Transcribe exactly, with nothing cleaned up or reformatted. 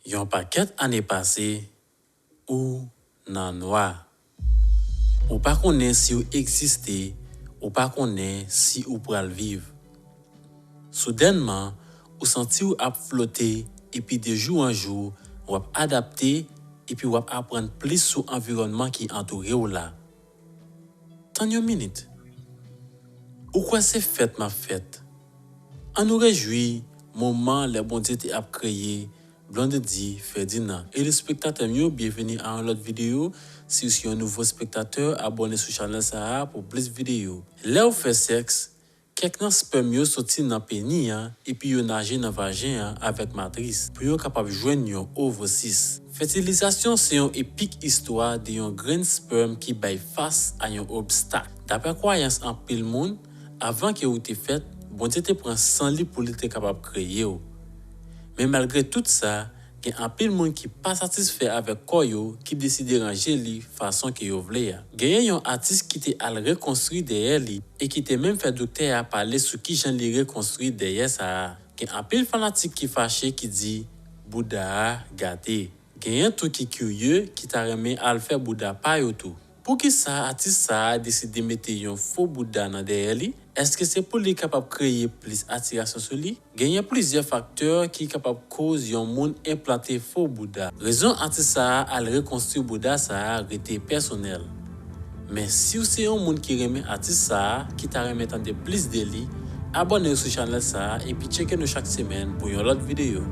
Yon pakèt ane pase, ou nan nwa. Ou pa konnen si w egziste, ou pa konnen si ou pral viv. Soudènman, ou santi w ap flote, epi de jou an jou, w ap adapte, epi w ap aprann plis sou anviwònman ki antoure w la. Tann yon minit. Ou kwè se fèt m ap fèt? Ann nou rejwi moman lè Bondye te ap kreye Blondedy Ferdinand. Telespektatè m yo, byenveni a yon lòt videyo. Si w se yon nouvo spektatè, abòne sou chanèl sa a pou plis videyo. Lè w fè sèks, kèk nan spèm yo soti nan peni an epi yo naje nan vajen an avèk matris pou yo kapab jwenn yon ovosis. Fètilizasyon se yon epik istwa de yon grenn spèm ki bay fas a yon obstak. Daprè kwayans anpil moun, avan ke ou te fèt, Bondye te pran san li pou li te kapab kreye w. Men malgre tout sa, gen anpil moun ki pa satisfè avèk kò yo ki deside ranje li fason ke yo vle a. Genyen yon atis ki te al rekonstwi dèyè li e ki te menm fè doktè a pale sou kijan li rekonstwi dèyè sa a. Gen anpil fanatik ki fache ki di, "Bouda a gate." Genyen tou ki kirye ki ta renmen al fè bouda pa yo tou. Poukisa atis sa a deside mete yon fo bouda nan dèyè li? Èske se pou li kapab kreye plis atirasyon sou li? Genyen plizyè faktè ki kapab koz yon moun enplante fo bouda. Rezon atis sa a al rekonstwi bouda sa a rete pèsonèl. Men si w se yon moun ki renmen atis sa a, ki ta renmen tande plis de li, abòne w sou chanèl sa a epi tcheke nou chak semèn pou yon lòt videyo.